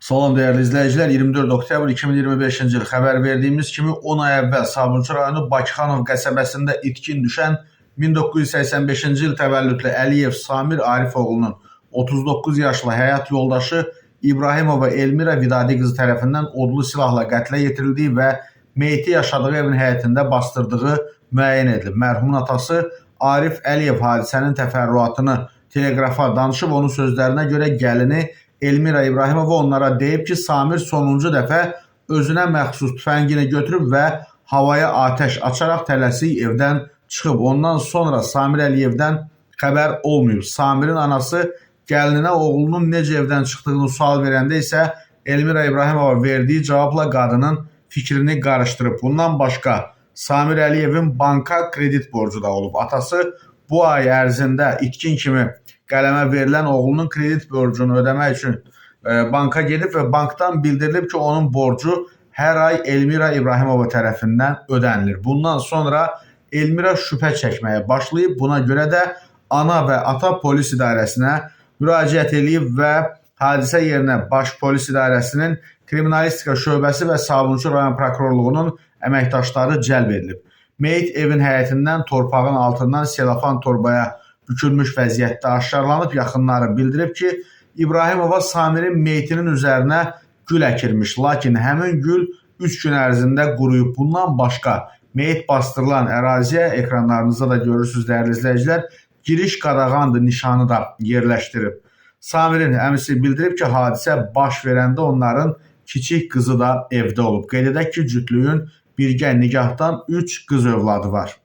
Salam dəyərli izləyicilər, 24 oktyabr 2025-ci il xəbər verdiyimiz kimi 10 ay əvvəl Sabunçu rayonu Bakıxanov qəsəbəsində itkin düşən 1985-ci il təvəllüdlü Əliyev Samir Arifoğlunun 39 yaşlı həyat yoldaşı İbrahimova Elmira Vidadi qızı tərəfindən odlu silahla qətlə yetirildiyi və meyiti yaşadığı evin həyətində bastırdığı müəyyən edilib. Mərhumun atası Arif Əliyev hadisənin təfərrüatını Teleqrafa danışıb. Onun sözlərinə görə gəlini Elmira İbrahimova onlara deyib ki, Samir sonuncu dəfə özünə məxsus tüfəngini götürüb və havaya atəş açaraq tələsik evdən çıxıb. Ondan sonra Samir Əliyevdən xəbər olmayıb. Samirin anası gəlininə oğlunun necə evdən çıxdığını sual verəndə isə Elmira İbrahimova verdiyi cavabla qadının fikrini qarışdırıb. Bundan başqa Samir Əliyevin banka kredit borcu da olub. Atası bu ay ərzində itkin kimi qələmə verilən oğlunun kredit borcunu ödəmək üçün banka gedib və bankdan bildirilib ki, onun borcu hər ay Elmira İbrahimova tərəfindən ödənilir. Bundan sonra Elmira şübhə çəkməyə başlayıb. Buna görə də ana və ata polis idarəsinə müraciət eləyib və hadisə yerinə Baş Polis İdarəsinin Kriminalistika şöbəsi və Sabunçu rayon prokurorluğunun əməkdaşları cəlb edilib. Meyit evin həyətindən torpağın altından selofan torbaya bükülmüş vəziyyətdə aşkarlanıb. Yaxınları bildirib ki, İbrahimova Samirin meyitinin üzərinə gül əkirmiş. Lakin həmin gül 3 gün ərzində quruyub. Bundan başqa meyit bastırılan əraziyə ekranlarınızda da görürsünüz dəyərli izləyicilər, giriş qadağandır nişanı da yerləşdirib. Samirin əmisi bildirib ki, hadisə baş verəndə onların kiçik qızı da evdə olub. Qeyd edək ki, cütlüyün birgə nikahdan 3 qız övladı var.